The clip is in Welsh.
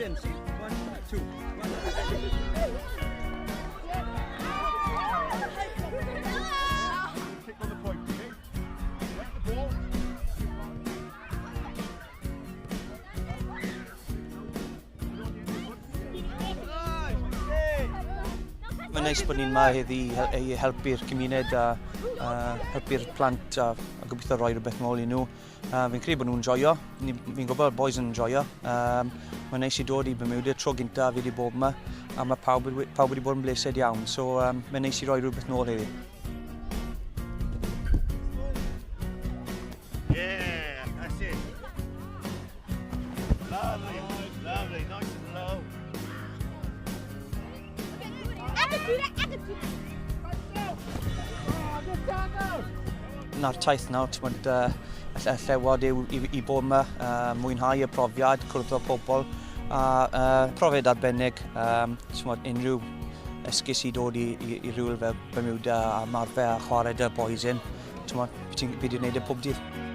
again, see? One, two, one, Kick on the point, okay? Like the ball. Mae'n neis bod ni'n ma heddi i helpu'r cymuned a, a helpu'r plant a, a gobeithio rhoi rhywbeth nôl i nhw. Fi'n credu bod nhw'n joio, fi'n gwybod boys yn joio. Mae'n neis i dod i Bermuda, tro gynta fi wedi bod yma, a mae pawb, pawb wedi bod yn blesed iawn, so mae'n neis i roi rhywbeth nôl heddi. Yeah, that's it. Lovely, lovely, nice and low. Na'r taith nawr, ti'n y, y llewod yw i, i bod yma, mwynhau y profiad, cwrdd â pobl, a profiad arbennig, ti'n unrhyw esgus i dod i, i, i rhywle fel Bermuda a marfer a chwarae dy boys in, ti'n fi wedi gwneud e pob dydd.